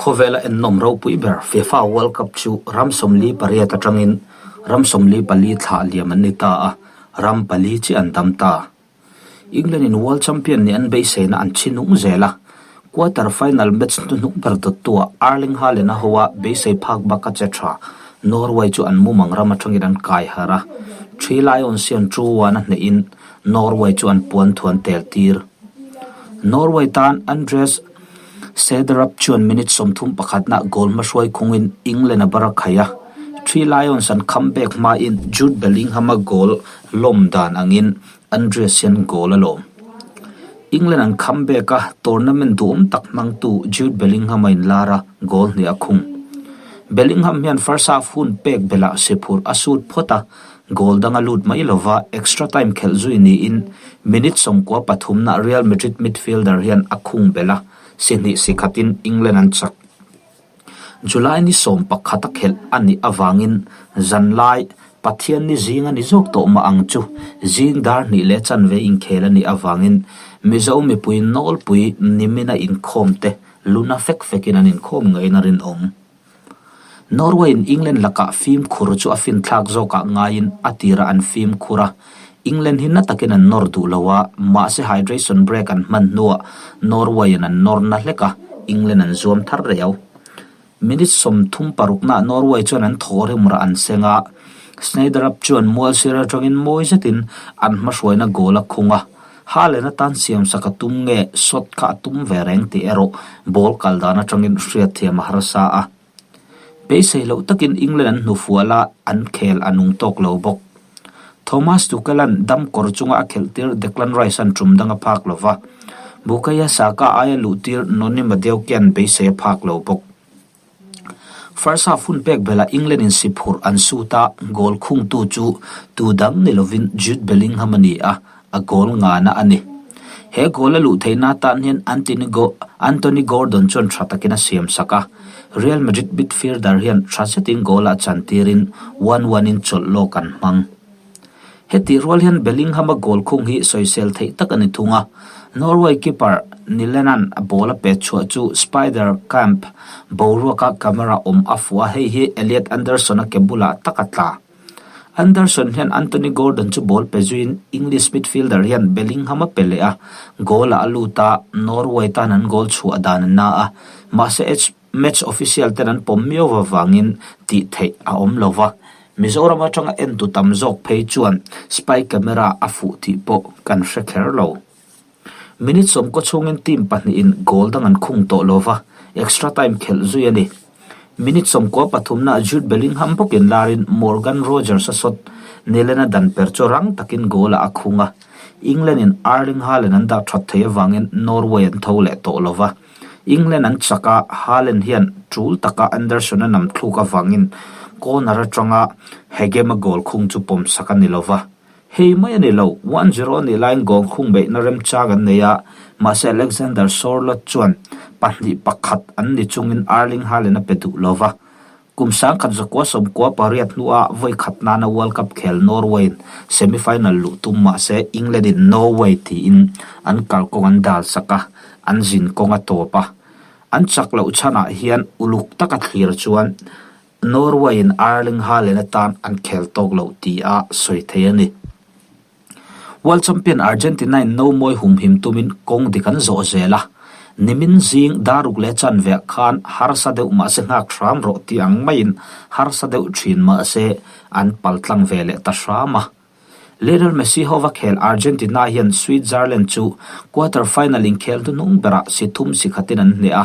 Khawvela ennawm ropui ber FIFA World Cup chu ram 48 atangin ram 44 thlah liam an ni ta a, ram pali chi an dam ta. England in World Champion nih an beiseina an chhi nung zel a, quarter final match hnuhnung ber dawttuah Erling Haaland a ho a, beisei phak bak a che tha. Norway chu an mumang ram atangin an kai harh a, Three Lions hian 2-1 a hnehin Norway chu an puan thuan tel tir. Norway tan Andreas Sederup chuan minute 31 na goal hmahruai khungin England a bar a khai a, Three Lions an comeback hmain Jude Bellingham a goal lawm dan angin Andreas hian goal a lawm. England an comeback a, tournament duhawm tak hmangtu Jude Bellingham a inlar a, goal hnih a khung. Bellingham hian first half hun pek belah siphurh a sut phawt a, Goal dang a lut mai lova, extra time khelh zui niin minute 93 na Real Madrid midfielder hian a khung belh a, si hnih si khatin England an chak. July ni 11 a khelh a nih avangin zanlai Pathian ni zing a ni zawk tawh mah ang chu, zing dar hnih leh chanve inkhel a nih avangin Mizo mipui nawlpui nimina inkhawm te luna fek fekin an inkhawm ngeiin a rinawm. Norway in England lakah fimkhur chu a finthlak zawkah ngaiin a tirah an fimkhur a, England hi na takin an nawr duh lo a, mahse hydration break an hman hnuah Norway in an nawr na hlek a, England an zuam thar riau. Minute 36 naah Norway chuan an thaw rim rah an seng a, Sneijder-up chuan mual sir atangin mawi zetin an hmahruaina goal a khung a, Haaland atan siamsak a tum nge shot kha a tum ve reng tih erawh ball kal dan atangin hriatthiam a harsa a. Beisei loh takin England an hnufual a, an khel a nung tawk lo bawk. Thomas Tuchel-a'n dam kawr chunga a khelh tir Declan Rice-a'n tum dang a phak lo va, Bukayo Saka aia luh tir Noni Madueke-a'n beisei a phak lo bawk. First half hun pek belah England in si phurh an sut a, goal khungtu chu tu dang ni lovin Jude Bellingham a ni a, a goal ngana a ni. He goal a luh theihna atan hian Anthony Gordon chuan tha takin a siam sak a, Real Madrid midfielder hian tha zetin goal ah chantirin 1-1 in chawlh lawk an hmang. Hetih rual hian Bellingham-a goal khung hi sawisel theih tak a ni thung a, Norway keeper Nyland-a'n a ball a pet chhuah chu Spider Camp boruaka camera awm a fuh a, hei hi Elliot Anderson-a ke bulah tak a tla. Anderson hian Anthony Gordon chu ball pe zuiin English midfielder hian Bellingham a pe leh a, goal-ah a lut a, Norway tan an goal chhuah dan a na a, mahse Match official ten an pawm miau avangin tih theih a awm lo va, Mizoram atanga entu tam zawk phei chuan spy camera a fuh tih pawh kan hre kher lo. Minute 90 chhungin team pahnihin goal dang an khung tawh lo va, extra time khelh zui a ni. Minute 93 naah Jude Bellingham bawkin larin Morgan Rogers a shot Nelen a dan per chu rang takin goal ah a khung a, England in Erling Haaland an dah that thei avangin Norway an tho leh tawh lo va. England an chak a, Haaland hian tul taka Anderson a nam thluk avangin corner atanga Hegem-a goal khung chu pawm sak a ni lova. Hei mai a ni lo, 1-0 a nih laiin goal khung beihna remchang an nei a, mahse Alexander Sorloth chuan 2-1 an ni chungin Erling Haaland a pe duh lova. Kum 1998 hnua vawi khat nana World Cup khel Norway-in semi-final luh tum mah se England-in no way tiin an kalkawng an dal sak a, an zin kawng a tawp a. An chak loh chhanah hian uluk taka thlir chuan Norway-in Erling Haaland atan an khel tawk loh tih a sawi thei a ni. World Champion Argentina-in no mawi humhim tumin kawng dik an zawh zel a, nimin zing daruk leh chanve khan harsa deuh mah se nghak hram rawh tih ang maiin harsa deuh thin mah se an pal tlang ve leh ta hram a. Lionel Messi hova khel Argentina hian Switzerland chu quarter final inkhel hnuhnung berah si thum si khatin an hneh a,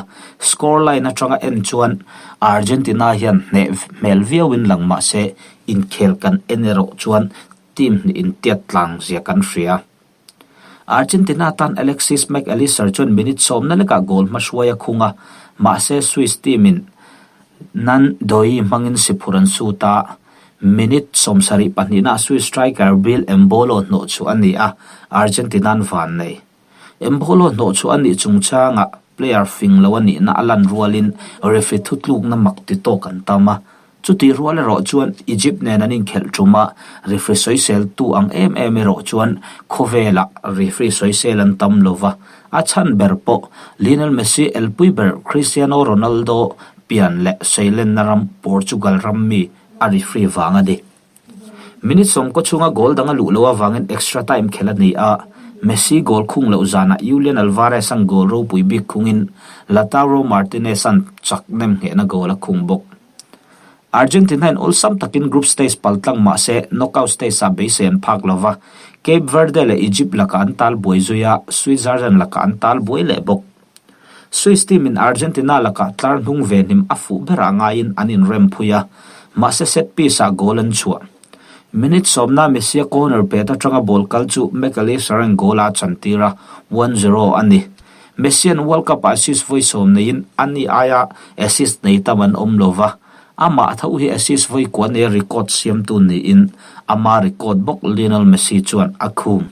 score line atanga en chuan Argentina hian hneh hmel viauin lang mah se inkhel kan en erawh chuan team hnih intiat tlang zia kan hria. Argentina tan Alexis Mac Allister chuan minute 10 na lekah goal hmahruai a khung a, mahse Swiss team in Nan Doi hmangin si phur an sut a, minute 74 naah Swiss striker Breel Embolo hnawh chhuah a ni a, Argentina an van nei. Embolo hnawh chhuah a nih chungchangah player fing lo a nihna a lan rualin referee thutlukna mak ti tawk an tam a. Chutih rual erawh chuan Egypt nen an inkhelh tum a, referee sawiseltu ang em em erawh chuan khawvelah referee sawisel an tam lo va. A chhan ber pawh Lionel Messi elpui ber Cristiano Ronaldo pian leh seilenna ram Portugal ram mi a referee vang a ni. Minute sawmkaw chhunga goal dang a luh loh avangin extra time khelh a ni a, Messi goal khung loh zanah Julian Alvarez-a'n goal ropui bik khungin Lautaro Martinez-a'n chak nem nghehna goal a khung bawk. Argentina-in awlsam takin group stage pal tlang mah se knockout stage-ah beisei an phak lo va, Cape Verde leh Egypt lakah an tal buai zui a, Switzerland lakah an tal buai leh bawk. Swiss team-in Argentina lakah tlar hnung ve hnim a fuh berah ngaiin an inrem phui a, mahse set piece-ah goal an chhuah. Minute sawmna Messi-a corner pet atanga ball kal chu McAllister-a'n goal a chantir a, one-zero a ni. Messi-a'n World Cup-ah assist vawi sawm neiin ani aia assist nei tam an awm lo va, amah tho hi assist vawi kua neia record siamtu niin ama record bawk Lionel Messi chuan a khum.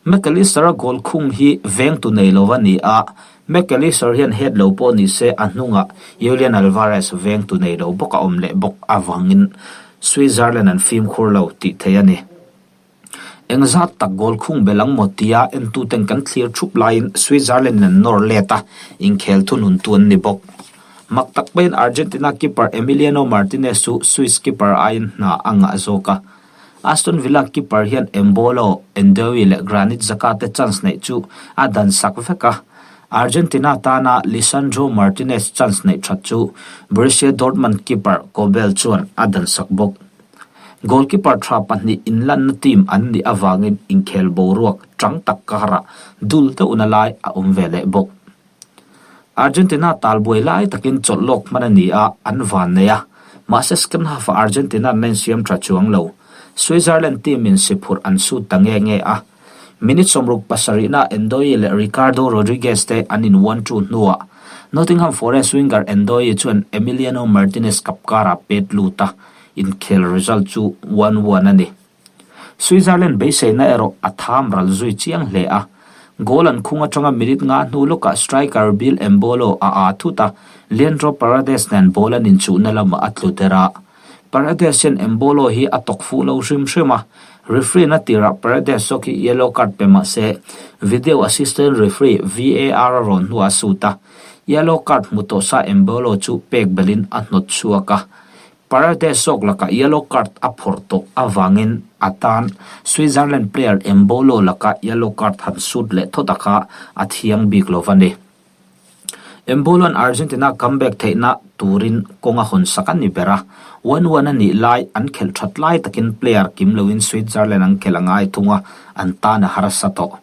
McAllister-a goal khung hi vengtu nei lo a ni a, McAllister hian head lo pawh ni se a hnungah Julian Alvarez vengtu nei lo bawk a awm leh bawk avangin Switzerland an fimkhur lo tih theih a ni. Engzat tak goal khung belh ang maw tia entuten kan thlir thup laiin Switzerland an nawr let a, inkhel thununtu an ni bawk. Mak tak pawhin Argentina keeper Emiliano Martinez chu Swiss keeper aiin hna a ngah zawk a, Aston Villa keeper hian Embolo, Endoui leh Granit Xhaka te chance neih chu a dan sak vek a. Argentina tana Lisandro Martinez chance neih that chu Borussia Dortmund keeper Kobel chuan a dan sak bawk. Goalkeeper tha pahnih inlanna team an nih avangin inkhel boruak chang tak karah dul deuhna lai a awm ve leh bawk. Argentina talbuai lai takin chawlh lawk hman a ni a, an van nei a. Mahse second half-ah Argentina an la insiam tha chuang lo. Switzerland team-in siphurh an sut ta nge nge a. Minute 67 nah Ndoye leh Ricardo Rodriguez te an in one-two hnuah Nottingham Forest winger Ndoye chuan Emiliano Martinez kap karah pet lut a, inkhel result chu one-one a ni. Switzerland beiseina erawh a tham ral zui chiang hle a, goal an khung atanga minute nga hnu lawkah striker Bill Embolo a aa thut a, Leandro Paredes nen ball an inchuhna lamah a tlu der a. Paredes hian Embolo hi a tawk fuh lo hrim hrim a, referee na tirah Paredes zawk hi yellow card pe mah se video assistant referee VAR a rawn hnuah a sut a, yellow card hmu tawh sa Embolo chu pek belhin a hnawt chhuak a. Paredes zawk lakah yellow card a phawrh tawh avangin a tan Switzerland player Embolo laka yellow card han sut leh thawt a kha a thiang bik lo va ni. Embolo-a'n Argentina comeback theihna turin kawng a hawn sak a ni ber a, one-one a nih lai an khelh that lai takin player kim loin Switzerland an khelh a ngai thung a, an tan a harsa tawh.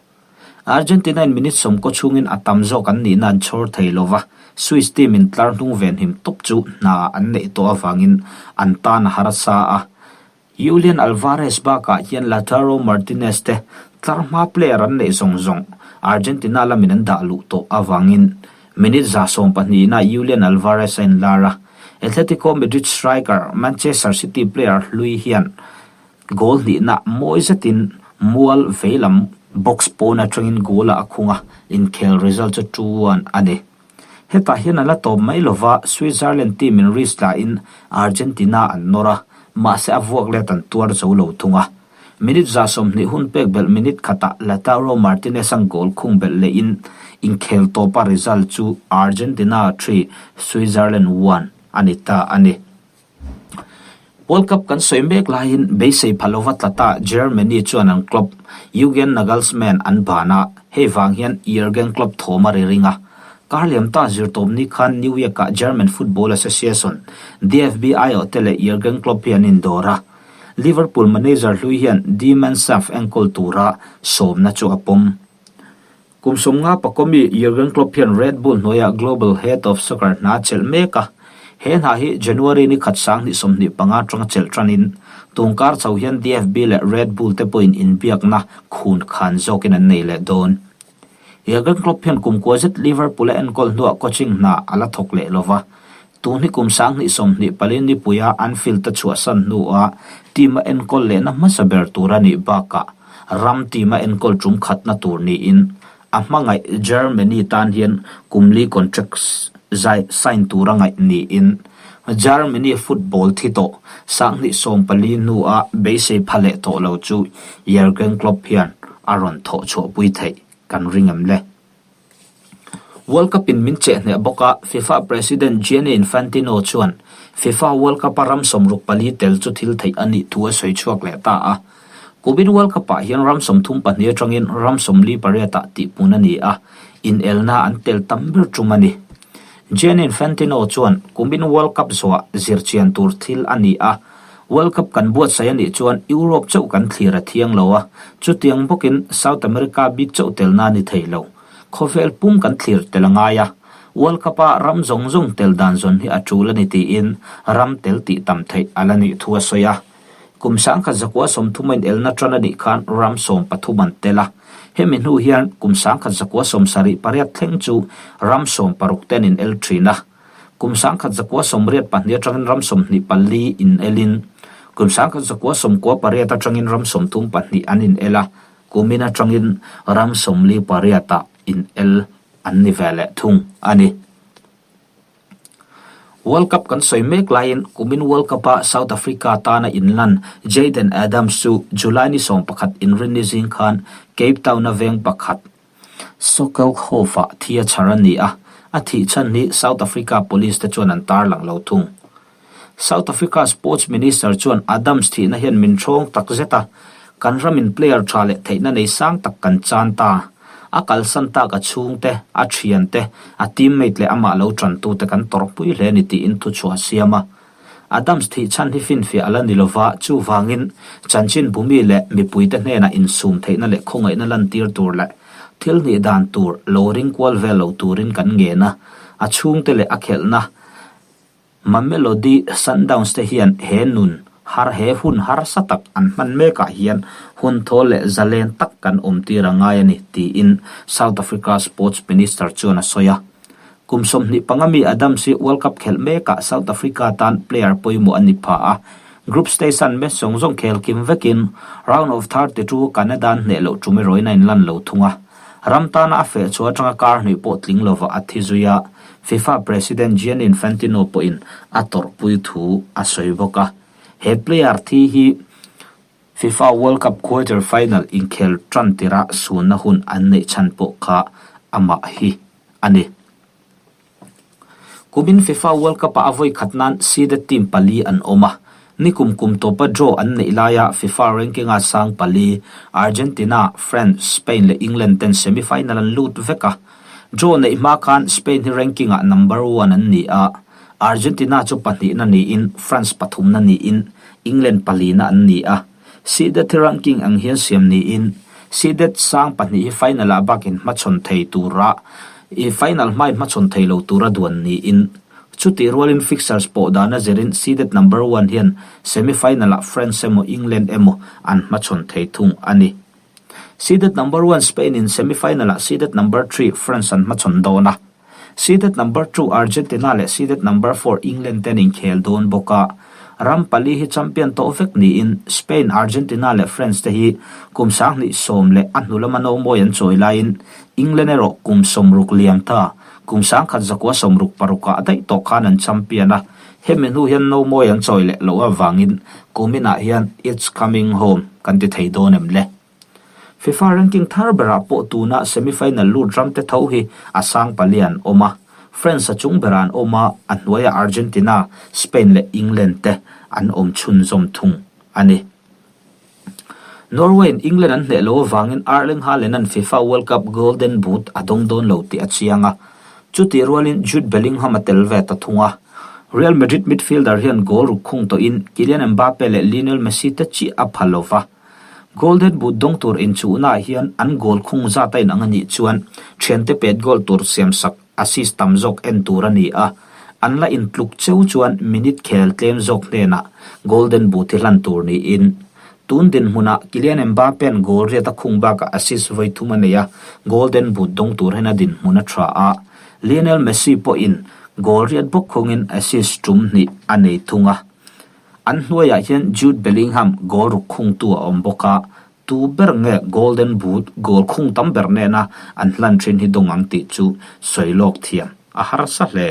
Argentina-in minute sawmkaw chhungin a tam zawk an nihna an chhawr thei lo va, Swiss team-in tlar hnung venhim tawp chu hna an neih tawh avangin an tan a harsa a. Julian Alvarez bakah hian Lautaro Martinez te tlar hma player an neih zawng zawng Argentina lamin an dah luh tawh avangin minute 12 na Julian Alvarez a inlar a. Atletico Madrid striker Manchester City player hlui hian Goal hnihna mawi zetin mual veilam box pawn atangin goal-ah a khung a, inkhel result chu 2-1 a ni. Hetah hian a la tawp mai lova, Switzerland team-in risk tlahin Argentina an nawr a, mahse a vuak let an tuar zo lo thung a. Minute 20 hun pek belh minute khatah Lautaro Martinez-a'n goal khung belh lehin inkhel tawpa result chu Argentina 3, Switzerland 1 a ni ta a ni. World Cup kan sawi mek laiin beisei pha lova tla ta Germany chuan an club Jurgen Nagelsmann an ban a, hei vang hian Jurgen Klopp thawm a ri ring a. Kar liam ta zirtawpni khan New York-ah German Football Association, DFB, aiawhte leh Jurgen Klopp hi an indawr a. Liverpool manager hlui hian Die Mannschaft enkawl tura sawmna chu a pawm. Kum 50 pakawmi Jurgen Klopp hian Red Bull hnuaiah Global Head of Soccer hna a chelh mek a. He hna hi January ni khat 2025 atanga chelh tanin tungkar chho hian DFB leh Red Bull te pawhin inbiakna khun khan zawkin an nei leh dawn. Jurgen Klopp hian kum kua zet Liverpool a enkawl hnuah coaching hna a la thawk leh lova. Tun hi kum 2024 nipuia Anfield a chhuahsan hnuah team a enkawl lehna hmasa ber tur a nih bakah ram team a enkawl tum khatna tur niin a hmangaih Germany tan hian kum li contract sign tura ngaih niin. Germany football thi tawh 2014 hnua beisei pha leh tawh lo chu Jurgen Klopp hian a rawn thawh chhuahpui theih kan ring em le? World Cup in min cheh hneh bawk a, FIFA President Gianni Infantino chuan FIFA World Cup a ram 64 tel chu thil theih a nih thu a sawi chhuak leh ta a. Kumin World Cup ah hian ram 32 atangin ram 48 ah tihpun a ni a, inelna an tel tam ber tum a ni. Gianni Infantino chuan kumin World Cup zawhah zirchian tur thil a ni a, World Cup kan buatsaih a nih chuan Europe chauh kan thlir a thiang lo a, chutiang bawkin South America bik chauh telna a ni thei lo. Khawvel pum kan thlir tel a ngai a, World Cup-a ram zawng zawng tel dan zawn hi a tul a ni tiin ram tel tih tam theih a la nih thu a sawi a. Kum 1930 a inelna tan a nih khan ram 13 an tel a, hemi hnu hian kum 1978 thleng chu ram 16 te an inel thin a. Kum 1982 atangin ram 24 inelin, kum 1998 atangin ram 32 an inel a, kumin atangin ram 48 ah inel an ni ve leh thung a ni. World Cup kan sawi mek laiin kumin World Cup-a South Africa tana inlan Jayden Adams chu July ni 11 inrinni zing khan Cape Town-a veng pakhat Sokelhof-ah thi a chhar a ni a, a thih chhan hi South Africa Police te chuan an tarlang lo thung. South Africa Sports Minister chuan Adams thihna hian min ṭhawng tak zet a, kan ramin player ṭha leh theihna nei sang tak kan chan ta. A kalsan tak a chhungte, a ṭhiante, a teammate leh amah lo ṭantute kan tawrhpui hle a ni tiin thuchhuah a siam a. Adams thih chhan hi finfiah a la ni lova, chuvangin chanchin bumi leh mipuite hnenah insum theihna leh khawngaihna lantir tur leh thil hnih dan tur lo ring kual vel lo turin kan ngen a, a chhungte leh a khelhna Mamelodi Sundowns te hian he nun har he hun harsa tak an hman mekah hian hun thawl leh zalen tak kan awmtir a ngai a ni, tiin South Africa Sports Minister chuan a sawi a. Kum 25 mi Adams hi World Cup khelh mekah South Africa tan player pawimawh a ni pha a, group stage an match zawng zawng khel kim vekin round of 32 Canada an hneh loh tum erawhin a inlan lo thung a. Ram tana a feh chhuah atanga kar hnih pawh tling lova a thi zui a, FIFA President Gianni Infantino pawhin a tawrhpui thu a sawi bawk a. He player thi hi FIFA World Cup quarter final inkhel tan tirah sunna hun an neih chhan pawh kha amah hi a ni. Kumin FIFA World Cup-ah a vawi khat nan seeded team pali an awm a, nikum kum tawpa draw an neih laia FIFA ranking-a sang pali, Argentina, France, Spain leh England ten semi-final an lut vek a. Draw neih hma khan Spain hi ranking-ah number one an ni a, Argentina chu pahnihna niin France pathumna niin England palina an ni a. Seeded hi ranking ang hian siam niin seeded sang pahnih hi final ah bakin hmachhawn thei tura i final hmain hmachhawn thei lo tura duan niin chutih rualin fixtures pawh dana zirin seeded number one hian semi final ah France emaw England emaw an hmachhawn thei thung a ni. Seeded number one Spain in semi final ah seeded number three France an hmachhawn dawn a. Seeded number two Argentina leh seeded number four England te an inkhel dawn bawk a, ram pali hi champion tawh vek niin Spain, Argentina leh France te hi kum 2010 leh a hnu lama nomawi an chawi laiin England erawh kum 60 liam ta kum 1966 ah daih tawh khan an champion a, hemi hnu hian nomawi an chawi leh loh avangin kuminah hian it's coming home kan ti thei dawn em le? FIFA ranking thar berah pawh tuna semi-final lut ramte tho hi a sang pali an awm a, France a chung berah an awm a, a hnuaiah Argentina, Spain leh England te an awm chhunzawm thung a ni. Norway-in England an hneh lo avangin Erling Haaland-a'n FIFA World Cup Golden Boot a dawng dawn lo tih a chiang a, chutih rualin Jude Bellingham a tel ve ta thung a. Real Madrid midfielder hian goal ruk khung tawhin Kylian Mbappe leh Lionel Messi te chiah a pha lo va. Golden Boot dawng tur inchuhnaah hian an goal khung zat a inang a nih chuan thiante pet goal tur siamsak assist tam zawk en tur a ni a, an la intluk cheu chuan minute khel tlem zawk hnenah Golden Boot hi hlan tur niin tun dinhmunah Kylian Mbappe-a'n goal riat a khung bakah assist vawi thum a nei a, Golden Boot dawng tur hian a dinhmun a tha a, Lionel Messi pawhin goal riat bawk khungin assist tum hnih a nei thung a. An hnuaiah hian Jude Bellingham goal ruk khungtu a awm bawk a, tu ber nge Golden Boot goal khung tam ber nena an hlan thin hi dawng ang tih chu sawi lawk thiam a harsa hle.